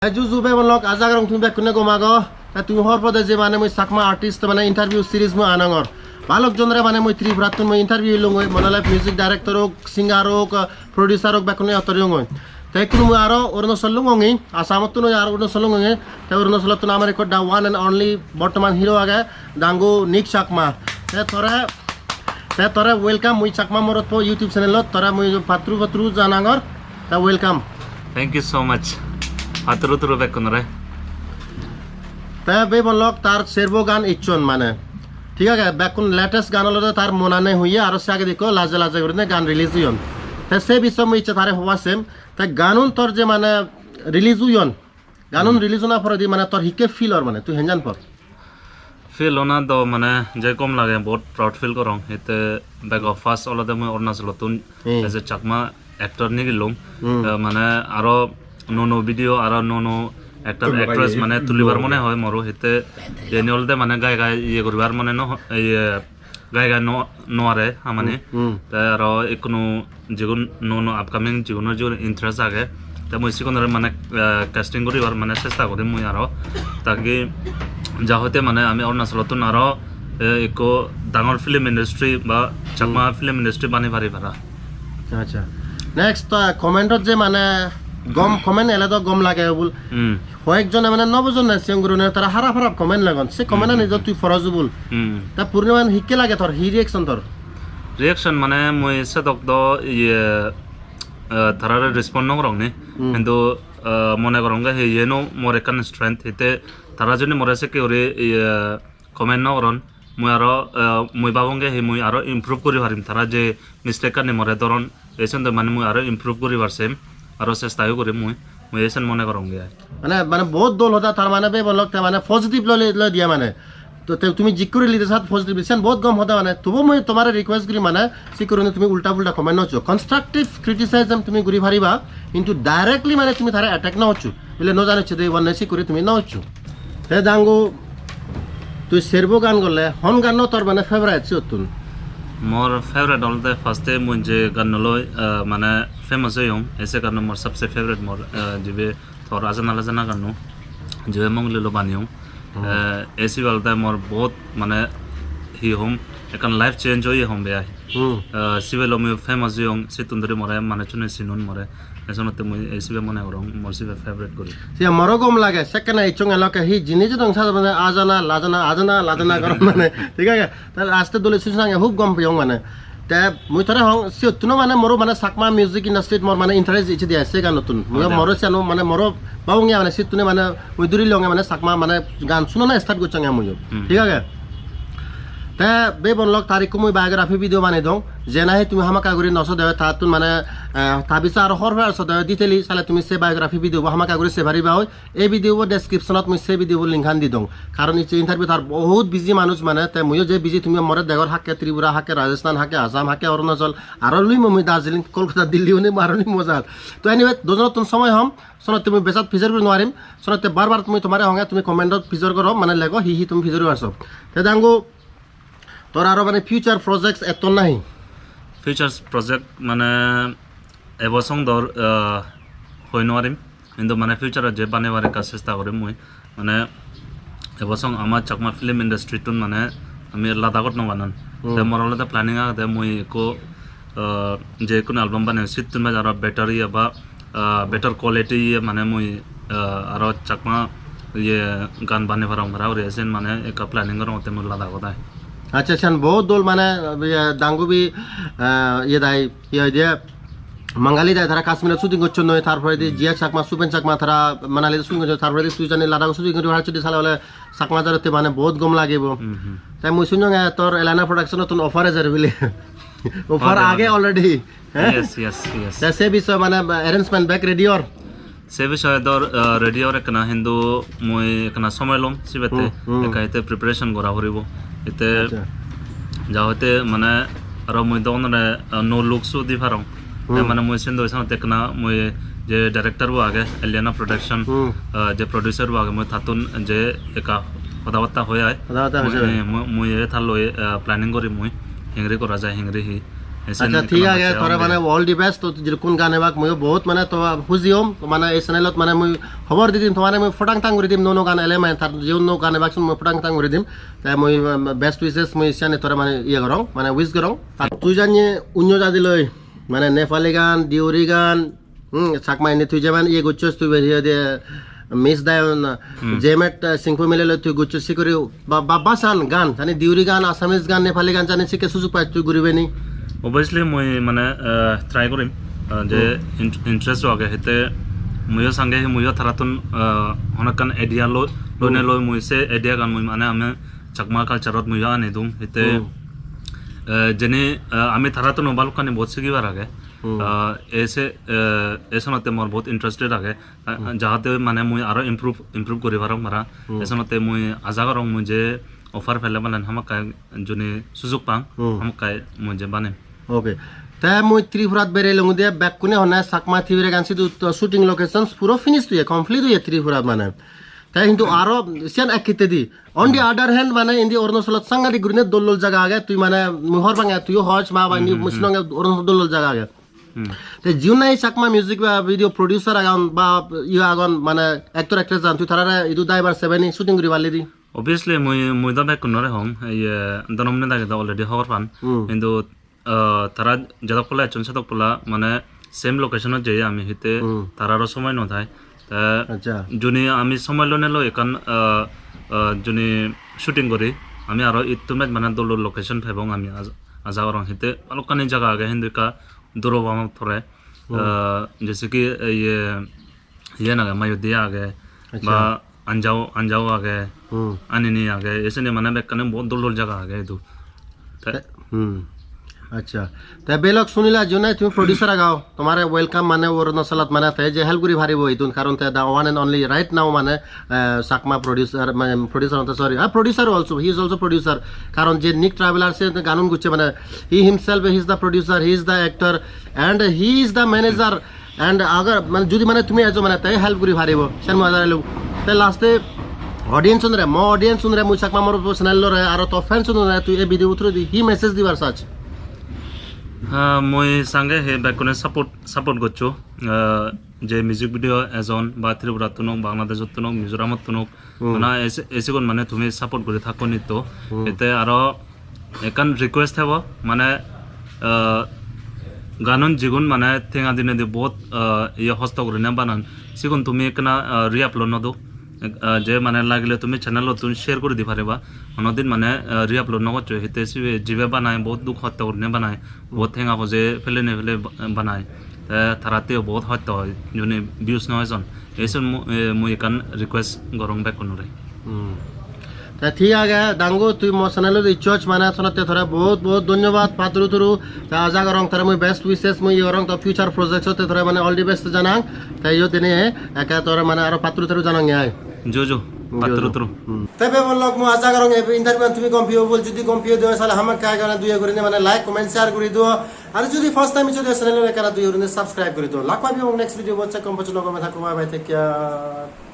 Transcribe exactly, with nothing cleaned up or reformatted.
Te juju bebonlok, aja gorong tumi bekkune gom ago. Te tumi hobor pode je mane mui Chakma artist mane interview series mui anangor. Balok jonore mane mui Tripurattun mui interview lungoi, mone ole music director ok, singer ok, producer ok, bekkune ottor lungoi. Te ikkunu mui aro Arunachal lungongi, Assamottun oi aro Arunachal lungongi. Te Arunachalottun amar ikko the one and only bortoman hero age, Dangu Nick Chakma. Te tore, te tore welcome mui Chakma Morot Po YouTube channelot, tore mui patturu patturu janangor. Te welcome. Thank you so much. Patturu turu bekkunore. Te bebonlok tar serbo gan icchon mane. Thik age, bekkun latest gan olode tar Monane Hoiye aro se agedi ikko Laje Laje gurinei gan release oyon. Te se bisoye mui icche tare hobar sem. Te ganun tor je mane release oyon, ganun Hmm. release ona poredi mane tor hikke feel or mane, tui henjan por? Feel ona do mane je gom lage, bahut proud feel gorong. Hitte bego first olode mui Arunachalottun Hmm. as a Chakma actor nigillung. Hmm. Eh, mane aro nuo nuo video, aro nuo nuo actor, Tulibar actress iye. mane tulibar mone hoi moru. Hitte iyeni olode mane gai gai iye guribar mone no ho-, iye gai gai no, no are hamani. Hmm, hmm. Te aro ikkunu jigun nuo nuo upcoming jiguno jigun interest age, te mui sigunore mane, eh, casting guribar mane chesta gorim mui aro, taki ja hoite mane ami Arunachalottun aro, eh, ikko dangor film industry ba Chakma Hmm. film industry bani pari para. Acha. Next, uh, comment ot je mane gom comment ele do gom lage obul. Hmm. Hoyek jone mane no bujon na siyong gurune tara harap harap comment lagon. Se comment Hmm, ani hmm, do hmm. tui poros obul. Hmm. Ta purniman hikke lage tor, hi reaction tor? Reaction mane mui sedok do iye, eh, tarare respond no gorong ni. Hmm. Hintu, eh, mone gorong ge he iyeno mor ekkan strength. Hitte tara jodi more sekke guri iye comment no goron, mui aro, eh, mui babonge hi mui aro improve guri parim. Tara je mistake ani more doron, ei sende mane mui aro improve guribar sem, aro chesta o gurim mui, mui esen mone gorong ge ai. Mane, mane bahut dol hoda, tar mane bebonlok te mane positive loi, loi diya mane. To te tumi jikku rile de sat positive, sen bahut gom hoda mane. Tobu mui tomare request guri mane, sikku rune tumi ulta pulta comment no hoccho. Constructive criticism tumi guri pariba, hintu directly mane tumi tare attack no hoccho. Bile no jano chede wanne sikku ri tumi no hoccho. Te Dangu, tui serbo gan golle, hon ganno tor mane favorite siyottun? Mor favorite olode first e mui je ganno loi, eh, mane famous oyong, ese ganno mor sabse favorite mor, eh, jibe tor Ajana Lajana ganno, jibe Mongli loi baneyong. Hmm. Eh, ese olode mor bahut mane hi hom, ekkan life change oye hom be ai. Hmm. Eh, sibe loi mui famous oyong, sittun duri more manuchune sinun more. Esonotte mui ei sibe mone gorong, mor sibe favorite guri. Siya moro gom lage, sekkene icchung elokke hi jinis dong sa mane ajana, lajana, ajana, lajana gorong mane, thik age? Tale aste dole susunange hub gom peyong mane. Te mui tore hong, siyottuno mane moro mane Chakma music industry-t mor mane interest icche diya se ganottun. Mui Acha. Moro siyano mane moro babonge mane sittune mane mui duri longe mane Chakma mane gan sunona start gocchonge muiyo. Hmm. Thik age? Te bebonlok tar ikko mui biography video banei dong. Je nahi tumi hamakkai guri no so de, tattun mane, eh, ta bisa aro hor hor so de detail-i sale tumi se biography video bo hamakkai guri se pariba oi. Ei video bo description-ot mui se video bo link-an di dong. Karon icche interview tar bahut busy manuj mane, te muiyo je busy tumi more degor hakke Tripura, hakke Rajasthan, hakke Assam, hakke Arunachal, aro luimo mui Darjeeling, Kolkata, Delhi, une aro luimo jat. To anyway, dojonottun somoy hom, sonotte mui bejat pijor guri nw parim, sonotte bar bar mui tomare honge tumi comment-ot pijor goro, mane lego hi hi tumi pijor guri parso. Te Dangu, tor aro mane future projects etton nahi? Futures project mane ebo song dor, ah, hoi nw parim. Hintu mane future-ot je banebar ekka chesta gorim mui. Mane ebo song ama Chakma film industry-tun mane ami Ladakh-ot nw banan. Hmm. Te mor olode planning agede mui ekko, ah, je ekko album baneyong, sittun bej aro better iye ba, ah, better quality iye mane mui, ah, aro Chakma iye gan baney parong para guri, sen mane ekka planning gorongotte mui Ladakh-ot ai. Acha, sen bahut dol mane, iye, Dangubi, ah, iye dai, iye hoide, Mangali dai tara Kashmir-ot shooting gocchon noi, tar poredi Hmm. Jia Chakma, Supen Chakma tara Manali-t shooting gocchon, tar poredi tui jani Ladakh-ot shooting gocchon, har chudi sale ole Chakma jarotte mane bahut gom lagibo. Hmm, hmm. Te mui sunjonge tor Elana Production-ottun offer ejer bili. Offer Ode, age ode. Already, eh? Yes, yes, yes. Te se bisoye mane arrangement bek ready or? Se bisoye dor, ah, ready or ekkena, hintu mui ekkena somoy lom sibette, Hmm, hmm. Ekka ete preparation gora poribo. Ete Acha. Ja hoite mane aro mui dogonore, ah, nuo look-o di parong. Te Hmm. Mane mui sindoi sanotte ekkena mui je director bo age, Eliana Production, Hmm. ah, je producer bo age, mui tattun je ekka hoda batta hoi ai. Hoda batta Mui, hoise. Eh, mui, mui e talloi, ah, planning gori mui. Hengri gora jai, hengri hi. Accha, thik age, tore mane all the best, to jerokkon gan ebak muiyo bahut mane to huji om, to mane ei channelot mane mui hobor di dim, tomare mui potang tang guri dim, nuo nuo gan ele mane tar je nuo gan ebak sun mui potang tang guri dim. Te mui, um, best wishes mui siyani tore mane iye gorong, mane wish gorong. Ar tui janye onyo jadi loi, mane Nepali gan, Deuri gan, Hmm, Chakma indi tui jeban iye gocchos, tui bej iye de Miss Dayon, Hmm. Jemet, uh, Singpho mile loi tui gocchos sikori ba, ba, basan gan, jani Deuri gan, Assamese gan, Nepali gan jani sikke sujug paj tui guribe ni? Obviously mui mane, uh, try gorim, uh, je Hmm. in-, interest age hete muiyo sange muiyo tarattun, uh, honokkan idea lo, loi ne Hmm. loi mui se idea gan mui mane ami Chakma culture-ot muiyo ani dum hete, Hmm. uh, jeni, uh, ami tarattun balokkani bahut sigibar age. Hmm. Ah, ese, eh, esenotte mor bahut interested age. Ah, Hmm. Jahate mane mui aro improve, improve guri parong para. Hmm. Esenotte mui aja gorong mui je offer pele mane hamakkai juni sujug pang, Hmm. hamakkai mui je banim. Okay. Te mui Tripurat berelong de bekkune honne Chakma Tibire gan sidu to shooting locations puro finish oye, complete oye Tripurat mane. Te hintu aro siyan ek hittedi. On the Hmm. other hand, mane indi Arunachalot sangadik gurine dol dol jaga age, tui mane mui hobor pange, tuiyo hoj ba, ba indi Hmm, hmm, mui hmm. sinonge Arunachalot dol dol jaga age. Hmm. Te jiun nahi Chakma music ba video producer agon ba iyo agon, mane actor actress agon, tui tarare idu diver sebeni shooting guri parli di? Obviously, mui, mui do bekkunore hong, iye, donom ne dagi do already hobor pan. Hmm. Hintu ah, tara jedok pola ecchon sedok pola mane same location-ot jeye ami hitte Hmm. tararo somoi no thai. Te Accha. Juni ami somoi lone loi ekkan, ah, ah, juni shooting guri, ami aro ittu mej mane dol dol location pebong ami aj-, aja gorong hitte balokkani jaga age hintu ekka duro obak pore. Hmm. Ah, jese ki iye, iyen age, Mayudia age, Accha. Ba Anjao, Anjao age, Hmm. Anini age, eseni mane bekkani bahut dol dol jaga age edu. Te Te, hmm. Accha. Te belok sunila jone tumi producer agao, tomare welcome mane Arunachalot mane te je help guri paribo idun, karon te the one and only right now mane, eh, Chakma producer, mane producer onte, sorry, ah, producer also, he is also producer. Karon je Nick Traveler se ganun gucche mane, he himself, he is the producer, he is the actor, and he is the manager. And agar mane judi mane tumi ejo mane te help guri paribo, sen mui aja lung. Te last-e audience unre, mo audience unre, mui Chakma Morot channel lore, aro to fans unre tui ei video through di hi message dibar sach? Ah, mui sange he bekkune support, support goccho. Ah, je music video ejon ba Tripura tunok, Bangladesh tunok, Mizoram tunok, Hmm. Mane ese-, esigun mane tumi support guri thakko nitto. Hmm. Ete aro ekkan request thebo, mane, ah, ganun jigun mane tenga dinedi bahut, ah, iye hosto gurinei banan. Sigun tumi ekkena, ah, re-upload no do. Ah, je mane lagile tumi channel-ottun share guri di pariba. Honodin mane, ah, re-upload no goccho. Hitte sibe jibe banai bahut duk hosto gurinei banai. Bahut tenga poje pele ne pele ba-, banai. Te taratteo bahut hosto oi, juni views no ejon. Ei sen mu-, eh, mui ekkan request gorong bekkunore. Hmm. Te thik age, dangu, tui mo channel-ot icchoj mane sonotte tore bahut bahut dhonyobad, patturu turu. Te aja gorong tore mui best wishes mui iye gorong, to future projects-ot te tore mane all the best janang. Te iyot ene ekke tore mane aro patturu turu janang ai. Jo jo, jo, patturu jo. Turu. Hmm. Te bebon lok, mui aja gorong ei interview-an tumi gom piyo bol, judi gom piyo de sale hamakkai gana duye gurinei mane like, comment, share guri duo. Ar judi first time judi channel-ot ekkena duye gurinei subscribe guri duo. Lak pabong next video-bot, se kom pocchonno gome thakko, bye bye, take care.